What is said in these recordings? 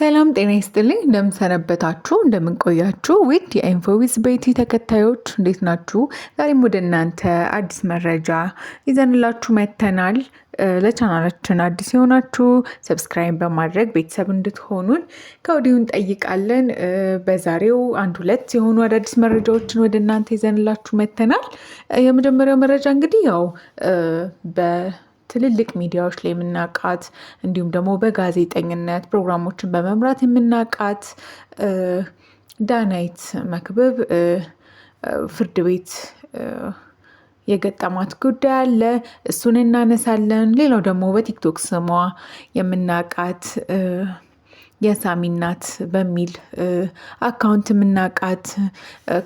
ሰላም ጤና ይስጥልኝ። እንደምንሰነበታችሁ እንደምንቆያችሁ ውድ የኢንፎዊዝ ቤቲ ተከታዮች እንዴት ናችሁ? ዛሬም ወደ እናንተ አዲስ መረጃ ይዘንላችሁ መጥተናል። ለቻናላችን አዲስ የሆናችሁ subscribe በማድረግ ቤተሰብ እንድትሆኑን ከወዲሁ እንጠይቃለን። በዛሬው አንድ ሁለት የሆኑ አዳዲስ መረጃዎችን ወደ እናንተ ይዘንላችሁ መጥተናል። የመጀመሪያው መረጃ እንግዲህ ያው ትልልቅ ሚዲያዎች ላይ የምናውቃት እንዲሁም ደግሞ በጋዜጠኝነት ፕሮግራሞችን በመምራት የምናውቃት ዳናይት መክብብ ፍርድ ቤት የገጠማት ጉዳይ አለ። እሱን እናነሳለን። ሌላው ደግሞ በቲክቶክ ስሟ የምናውቃት የሳሚ እናት በሚል account የምናውቃት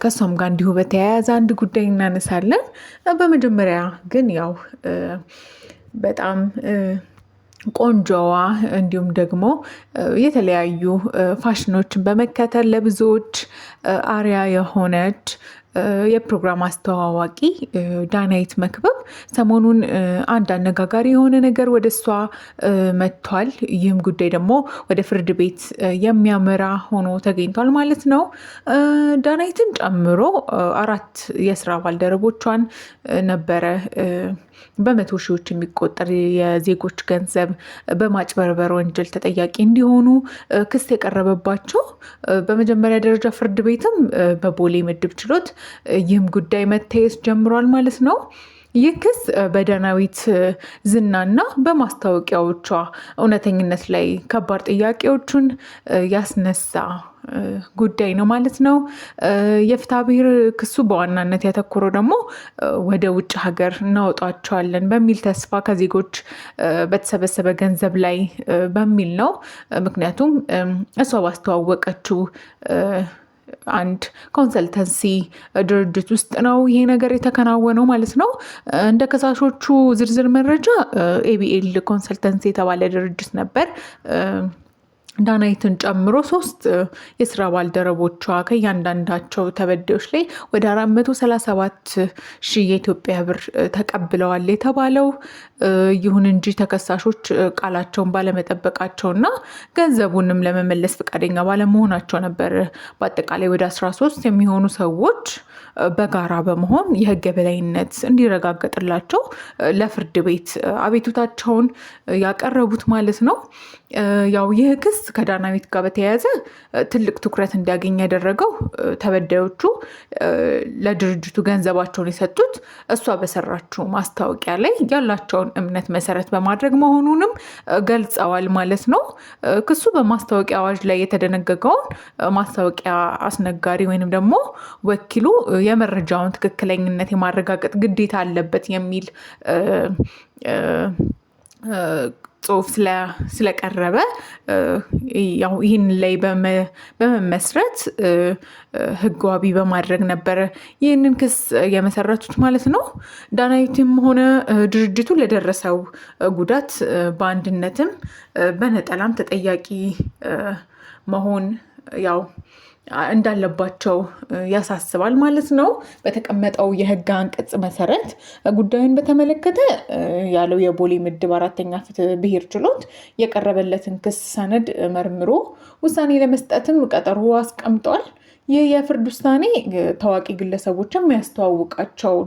ከእሷም ጋር እንዲሁ በተያያዘ አንድ ጉዳይ እናነሳለን። በመጀመሪያ ግን ያው በጣም ቆንጆዋ እንዲሁም ደግሞ የተለያዩ ፋሽኖችን በመከተል ለብዙዎች አርአያ የሆነች የፕሮግራም አስተዋዋቂ ዳናይት መክበብ ሰሞኑን አንድ አነጋጋሪ የሆነ ነገር ወደ እሷ መጥቷል። ይህም ጉዳይ ደግሞ ወደ ፍርድ ቤት የሚያመራ ሆኖ ተገኝቷል ማለት ነው። ዳናይትን ጨምሮ አራት የስራ ባልደረቦቿን ነበረ በመቶ ሺዎች የሚቆጠር የዜጎች ገንዘብ በማጭበርበር ወንጀል ተጠያቂ እንዲሆኑ ክስ የቀረበባቸው። በመጀመሪያ ደረጃ ፍርድ ቤትም በቦሌ ምድብ ችሎት ይህም ጉዳይ መታየት ጀምሯል ማለት ነው። ይህ ክስ በዳናዊት ዝናና በማስታወቂያዎቿ እውነተኝነት ላይ ከባድ ጥያቄዎቹን ያስነሳ ጉዳይ ነው ማለት ነው። የፍትሐ ብሔር ክሱ በዋናነት ያተኮረው ደግሞ ወደ ውጭ ሀገር እናወጣቸዋለን በሚል ተስፋ ከዜጎች በተሰበሰበ ገንዘብ ላይ በሚል ነው። ምክንያቱም እሷ ባስተዋወቀችው አንድ consultancy ድርጅት ውስጥ ነው ይሄ ነገር የተከናወነው ማለት ነው። እንደ ከሳሾቹ ዝርዝር መረጃ ኤቢኤል consultancy የተባለ ድርጅት ነበር ዳናይትን ጨምሮ ሶስት የስራ ባልደረቦቿ ከእያንዳንዳቸው ተበዳዮች ላይ ወደ 437 ሺህ የኢትዮጵያ ብር ተቀብለዋል የተባለው። ይሁን እንጂ ተከሳሾች ቃላቸውን ባለመጠበቃቸውና ገንዘቡንም ለመመለስ ፈቃደኛ ባለመሆናቸው ነበር በአጠቃላይ ወደ 13 የሚሆኑ ሰዎች በጋራ በመሆን የሕግ የበላይነት እንዲረጋገጥላቸው ለፍርድ ቤት አቤቱታቸውን ያቀረቡት ማለት ነው። ያው ይህ ክስ ከዳናዊት ጋር በተያያዘ ትልቅ ትኩረት እንዲያገኝ ያደረገው ተበዳዮቹ ለድርጅቱ ገንዘባቸውን የሰጡት እሷ በሰራችው ማስታወቂያ ላይ ያላቸውን እምነት መሰረት በማድረግ መሆኑንም ገልጸዋል ማለት ነው። ክሱ በማስታወቂያ አዋጅ ላይ የተደነገገውን ማስታወቂያ አስነጋሪ ወይንም ደግሞ ወኪሉ የመረጃውን ትክክለኝነት የማረጋገጥ ግዴታ አለበት የሚል ጽሁፍ ስለቀረበ ያው ይህን ላይ በመመስረት ህግ ዋቢ በማድረግ ነበረ ይህንን ክስ የመሰረቱት ማለት ነው። ዳናይትም ሆነ ድርጅቱ ለደረሰው ጉዳት በአንድነትም በነጠላም ተጠያቂ መሆን ያው እንዳለባቸው ያሳስባል ማለት ነው። በተቀመጠው የህግ አንቀጽ መሰረት ጉዳዩን በተመለከተ ያለው የቦሌ ምድብ አራተኛ ፍትህ ብሔር ችሎት የቀረበለትን ክስ ሰነድ መርምሮ ውሳኔ ለመስጠትም ቀጠሮ አስቀምጧል። ይህ የፍርድ ውሳኔ ታዋቂ ግለሰቦች የሚያስተዋውቃቸውን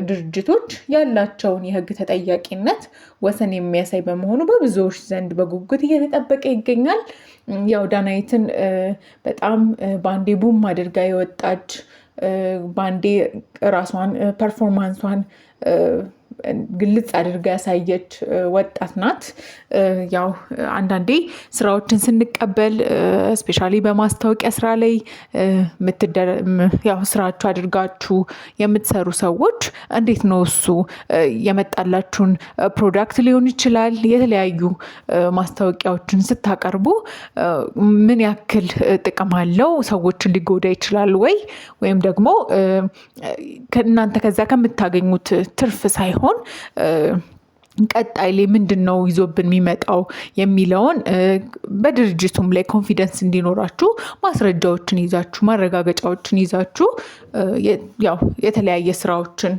ድርጅቶች ያላቸውን የህግ ተጠያቂነት ወሰን የሚያሳይ በመሆኑ በብዙዎች ዘንድ በጉጉት እየተጠበቀ ይገኛል። ያው ዳናይትን በጣም በአንዴ boom አድርጋ የወጣች፣ በአንዴ ራሷን performance ሷን ግልጽ አድርጋ ያሳየች ወጣት ናት። ያው አንዳንዴ ስራዎችን ስንቀበል especially በማስታወቂያ ስራ ላይ ያው ስራችሁ አድርጋችሁ የምትሰሩ ሰዎች እንዴት ነው እሱ የመጣላችሁን product ሊሆን ይችላል፣ የተለያዩ ማስታወቂያዎችን ስታቀርቡ ምን ያክል ጥቅም አለው? ሰዎችን ሊጎዳ ይችላል ወይ? ወይም ደግሞ እናንተ ከዛ ከምታገኙት ትርፍ ሳይሆን ቀጣይ ላይ ምንድን ነው ይዞብን የሚመጣው የሚለውን በድርጅቱም ላይ confidence እንዲኖራችሁ ማስረጃዎችን ይዛችሁ ማረጋገጫዎችን ይዛችሁ ያው የተለያየ ስራዎችን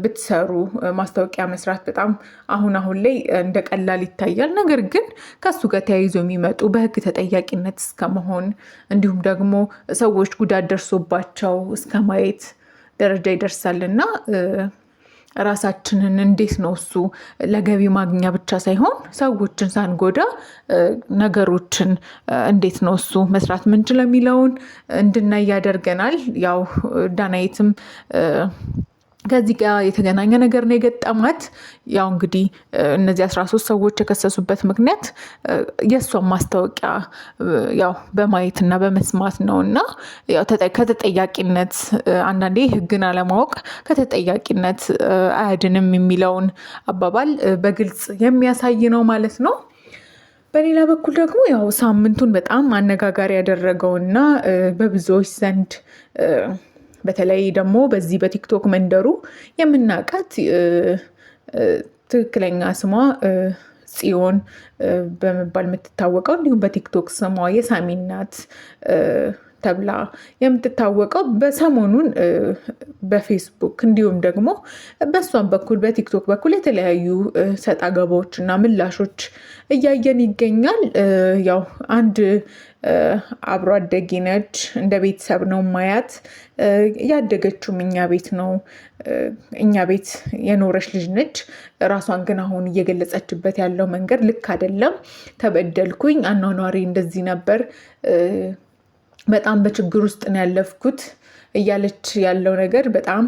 ብትሰሩ ማስታወቂያ መስራት በጣም አሁን አሁን ላይ እንደ ቀላል ይታያል። ነገር ግን ከሱ ጋር ተያይዞ የሚመጡ በህግ ተጠያቂነት እስከመሆን እንዲሁም ደግሞ ሰዎች ጉዳት ደርሶባቸው እስከ ማየት ደረጃ ይደርሳል እና ራሳችንን እንዴት ነው እሱ ለገቢ ማግኛ ብቻ ሳይሆን ሰዎችን ሳንጎዳ ነገሮችን እንዴት ነው እሱ መስራት ምንችለው የሚለውን እንድናይ ያደርገናል። ያው ዳናይትም ከዚህ ጋር የተገናኘ ነገር ነው የገጠማት። ያው እንግዲህ እነዚህ 13 ሰዎች የከሰሱበት ምክንያት የእሷን ማስታወቂያ ያው በማየትና በመስማት ነው እና ከተጠያቂነት አንዳንዴ ሕግን አለማወቅ ከተጠያቂነት አያድንም የሚለውን አባባል በግልጽ የሚያሳይ ነው ማለት ነው። በሌላ በኩል ደግሞ ያው ሳምንቱን በጣም አነጋጋሪ ያደረገውና በብዙዎች ዘንድ በተለይ ደግሞ በዚህ በቲክቶክ መንደሩ የምናውቃት ትክክለኛ ስሟ ጽዮን በመባል የምትታወቀው እንዲሁም በቲክቶክ ስሟ የሳሚ እናት ተብላ የምትታወቀው በሰሞኑን በፌስቡክ እንዲሁም ደግሞ በእሷም በኩል በቲክቶክ በኩል የተለያዩ ሰጣ ገባዎች እና ምላሾች እያየን ይገኛል። ያው አንድ አብሮ አደጌ ነች፣ እንደ ቤተሰብ ነው ማያት። ያደገችውም እኛ ቤት ነው፣ እኛ ቤት የኖረች ልጅ ነች። ራሷን ግን አሁን እየገለጸችበት ያለው መንገድ ልክ አይደለም። ተበደልኩኝ፣ አኗኗሪ እንደዚህ ነበር፣ በጣም በችግር ውስጥ ነው ያለፍኩት እያለች ያለው ነገር በጣም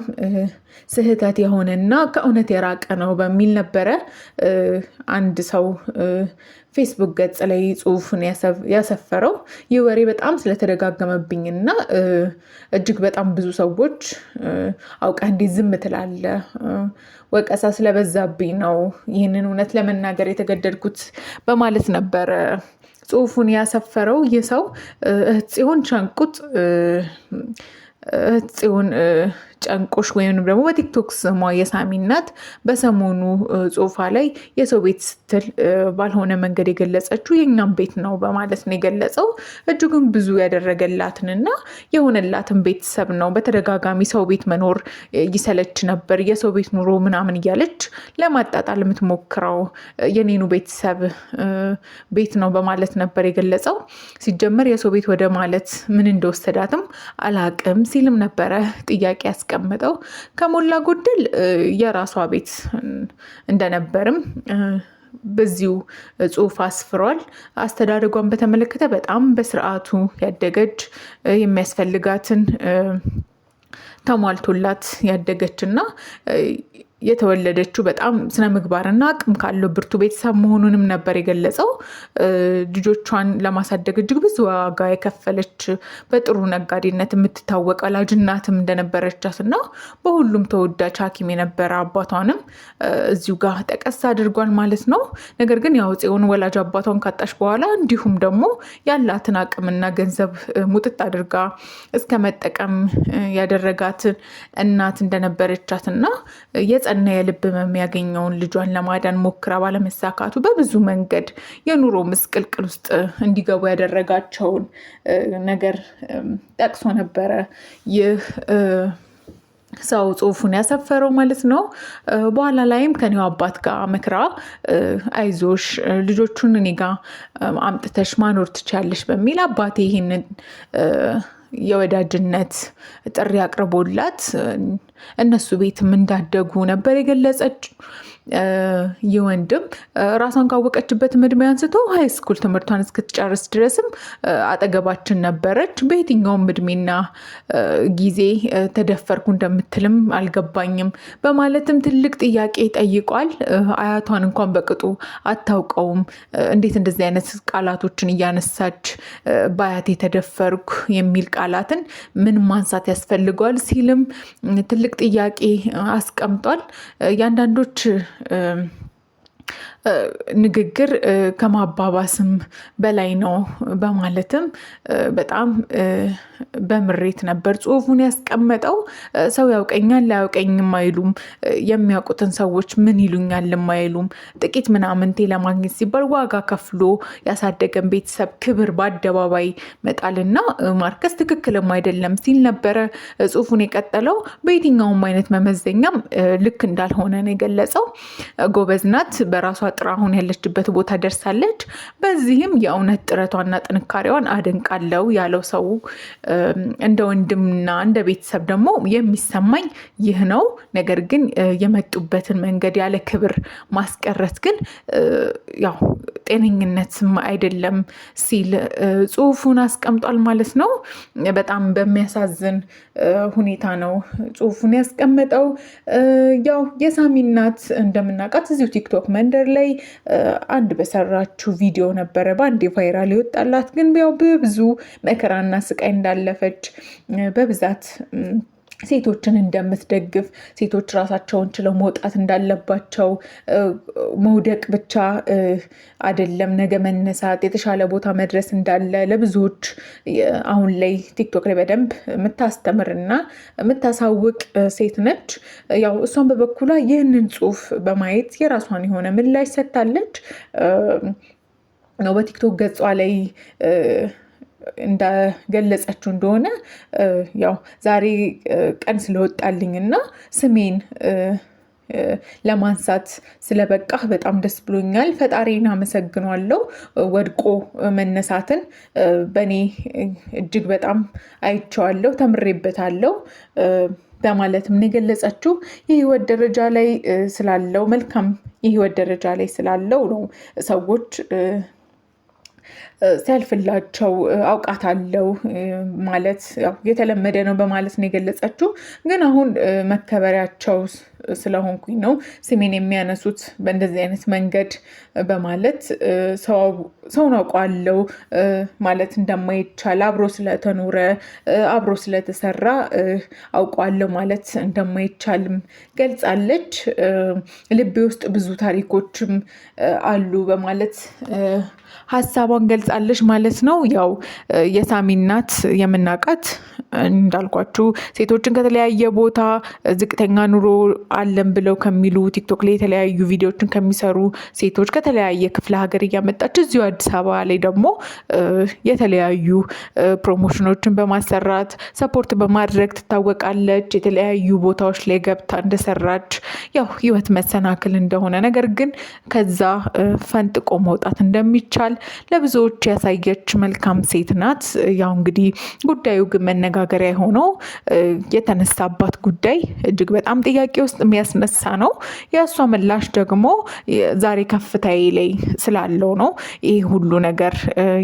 ስህተት የሆነና ከእውነት የራቀ ነው በሚል ነበረ አንድ ሰው ፌስቡክ ገጽ ላይ ጽሁፉን ያሰፈረው። ይህ ወሬ በጣም ስለተደጋገመብኝና እጅግ በጣም ብዙ ሰዎች አውቀህ እንዴት ዝም ትላለህ? ወቀሳ ስለበዛብኝ ነው ይህንን እውነት ለመናገር የተገደድኩት በማለት ነበረ ጽሁፉን ያሰፈረው። ይህ ሰው እህት ጽዮን ሸንቁጥ እህት ጽዮን ጨንቆሽ ወይም ደግሞ በቲክቶክ ስሟ የሳሚ እናት በሰሞኑ ጽሁፏ ላይ የሰው ቤት ስትል ባልሆነ መንገድ የገለጸችው የእኛም ቤት ነው በማለት ነው የገለጸው። እጅጉን ብዙ ያደረገላትንና የሆነላትን ቤተሰብ ነው። በተደጋጋሚ ሰው ቤት መኖር ይሰለች ነበር፣ የሰው ቤት ኑሮ ምናምን እያለች ለማጣጣል የምትሞክረው የኔኑ ቤተሰብ ቤት ነው በማለት ነበር የገለጸው። ሲጀመር የሰው ቤት ወደ ማለት ምን እንደወሰዳትም አላቅም ሲልም ነበረ ጥያቄ ያስቀመጠው። ከሞላ ጎደል የራሷ ቤት እንደነበርም በዚሁ ጽሑፍ አስፍሯል። አስተዳደጓን በተመለከተ በጣም በስርዓቱ ያደገች፣ የሚያስፈልጋትን ተሟልቶላት ያደገች እና የተወለደችው በጣም ስነ ምግባርና አቅም ካለው ብርቱ ቤተሰብ መሆኑንም ነበር የገለጸው። ልጆቿን ለማሳደግ እጅግ ብዙ ዋጋ የከፈለች፣ በጥሩ ነጋዴነት የምትታወቅ ወላጅ እናትም እንደነበረቻት እና በሁሉም ተወዳጅ ሐኪም የነበረ አባቷንም እዚሁ ጋር ጠቀስ አድርጓል ማለት ነው። ነገር ግን ያው ጽዮን ወላጅ አባቷን ካጣች በኋላ እንዲሁም ደግሞ ያላትን አቅምና ገንዘብ ሙጥጥ አድርጋ እስከ መጠቀም ያደረጋትን እናት እንደነበረቻት እና የጸና የልብ ህመም ያገኘውን ልጇን ለማዳን ሞክራ ባለመሳካቱ በብዙ መንገድ የኑሮ ምስቅልቅል ውስጥ እንዲገቡ ያደረጋቸውን ነገር ጠቅሶ ነበረ ይህ ሰው ጽሁፉን ያሰፈረው ማለት ነው። በኋላ ላይም ከኔው አባት ጋር መክራ አይዞሽ ልጆቹን እኔ ጋ አምጥተሽ ማኖር ትችያለሽ በሚል አባቴ ይህንን የወዳጅነት ጥሪ አቅርቦላት እነሱ ቤትም እንዳደጉ ነበር የገለጸች። ይህ ወንድም ራሷን ካወቀችበት እድሜ አንስቶ high school ትምህርቷን እስክትጨርስ ድረስም አጠገባችን ነበረች። በየትኛውም እድሜና ጊዜ ተደፈርኩ እንደምትልም አልገባኝም በማለትም ትልቅ ጥያቄ ጠይቋል። አያቷን እንኳን በቅጡ አታውቀውም፣ እንዴት እንደዚህ አይነት ቃላቶችን እያነሳች በአያቴ ተደፈርኩ የሚል ቃላትን ምን ማንሳት ያስፈልገዋል ሲልም ትልቅ ጥያቄ አስቀምጧል። የአንዳንዶች ንግግር ከማባባስም በላይ ነው በማለትም በጣም በምሬት ነበር ጽሁፉን ያስቀመጠው። ሰው ያውቀኛል ላያውቀኝም አይሉም፣ የሚያውቁትን ሰዎች ምን ይሉኛልም አይሉም። ጥቂት ምናምንቴ ለማግኘት ሲባል ዋጋ ከፍሎ ያሳደገን ቤተሰብ ክብር በአደባባይ መጣልና ማርከስ ትክክልም አይደለም ሲል ነበረ ጽሁፉን የቀጠለው። በየትኛውም አይነት መመዘኛም ልክ እንዳልሆነ ነው የገለጸው። ጎበዝ ናት፣ በራሷ ጥራ አሁን ያለችበት ቦታ ደርሳለች። በዚህም የእውነት ጥረቷና ጥንካሬዋን አደንቃለው ያለው ሰው እንደ ወንድምና እንደ ቤተሰብ ደግሞ የሚሰማኝ ይህ ነው። ነገር ግን የመጡበትን መንገድ ያለ ክብር ማስቀረት ግን ያው ጤነኝነትም አይደለም ሲል ጽሁፉን አስቀምጧል ማለት ነው። በጣም በሚያሳዝን ሁኔታ ነው ጽሁፉን ያስቀመጠው። ያው የሳሚ እናት እንደምናውቃት እዚሁ ቲክቶክ መንደር ላይ አንድ በሰራችው ቪዲዮ ነበረ በአንድ viral የወጣላት። ግን ያው በብዙ መከራና ስቃይ እንዳለፈች በብዛት ሴቶችን እንደምትደግፍ፣ ሴቶች ራሳቸውን ችለው መውጣት እንዳለባቸው፣ መውደቅ ብቻ አይደለም ነገ መነሳት የተሻለ ቦታ መድረስ እንዳለ ለብዙዎች አሁን ላይ ቲክቶክ ላይ በደንብ የምታስተምርና የምታሳውቅ ሴት ነች። ያው እሷን በበኩሏ ይህንን ጽሑፍ በማየት የራሷን የሆነ ምላሽ ሰጥታለች። ነው በቲክቶክ ገጿ ላይ እንደገለጸችው እንደሆነ ያው ዛሬ ቀን ስለወጣልኝ እና ስሜን ለማንሳት ስለበቃህ በጣም ደስ ብሎኛል። ፈጣሪን አመሰግኗለሁ። ወድቆ መነሳትን በእኔ እጅግ በጣም አይቼዋለሁ፣ ተምሬበታለሁ በማለትም ነው የገለጸችው። የህይወት ደረጃ ላይ ስላለው መልካም የህይወት ደረጃ ላይ ስላለው ነው ሰዎች ሲያልፍላቸው አውቃታለሁ ማለት የተለመደ ነው በማለት ነው የገለጸችው። ግን አሁን መከበሪያቸው ስለሆንኩኝ ነው ስሜን የሚያነሱት በእንደዚህ አይነት መንገድ በማለት ሰውን አውቀዋለሁ ማለት እንደማይቻል፣ አብሮ ስለተኖረ አብሮ ስለተሰራ አውቀዋለሁ ማለት እንደማይቻልም ገልጻለች። ልቤ ውስጥ ብዙ ታሪኮችም አሉ በማለት ሀሳቧን ገልጻለች ማለት ነው። ያው የሳሚ እናት የምናውቃት እንዳልኳችሁ ሴቶችን ከተለያየ ቦታ ዝቅተኛ ኑሮ አለን ብለው ከሚሉ፣ ቲክቶክ ላይ የተለያዩ ቪዲዮዎችን ከሚሰሩ ሴቶች ከተለያየ ክፍለ ሀገር እያመጣች እዚሁ አዲስ አበባ ላይ ደግሞ የተለያዩ promotion ኦችን በማሰራት support በማድረግ ትታወቃለች። የተለያዩ ቦታዎች ላይ ገብታ እንደሰራች፣ ያው ህይወት መሰናክል እንደሆነ ነገር ግን ከዛ ፈንጥቆ መውጣት እንደሚቻል ለብዙዎች ያሳየች መልካም ሴት ናት። ያው እንግዲህ ጉዳዩ ግን መነጋገሪያ የሆነው የተነሳባት ጉዳይ እጅግ በጣም ጥያቄ ውስጥ የሚያስነሳ ነው። የእሷ ምላሽ ደግሞ ዛሬ ከፍታዬ ላይ ስላለው ነው ይህ ሁሉ ነገር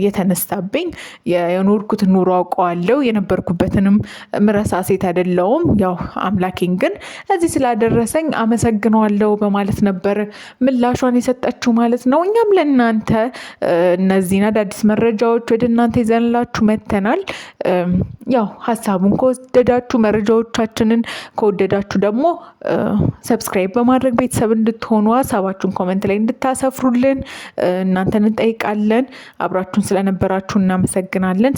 የተነሳብኝ። የኖርኩትን ኑሮ አውቀዋለሁ፣ የነበርኩበትንም ምረሳ ሴት አይደለሁም። ያው አምላኬን ግን እዚህ ስላደረሰኝ አመሰግነዋለሁ በማለት ነበር ምላሿን የሰጠችው ማለት ነው። እኛም ለእናንተ እነዚህን አዳዲስ መረጃዎች ወደ እናንተ ይዘንላችሁ መጥተናል። ያው ሀሳቡን ከወደዳችሁ፣ መረጃዎቻችንን ከወደዳችሁ ደግሞ subscribe በማድረግ ቤተሰብ እንድትሆኑ፣ ሀሳባችሁን comment ላይ እንድታሰፍሩልን እናንተን እንጠይቃለን። አብራችሁን ስለነበራችሁ እናመሰግናለን።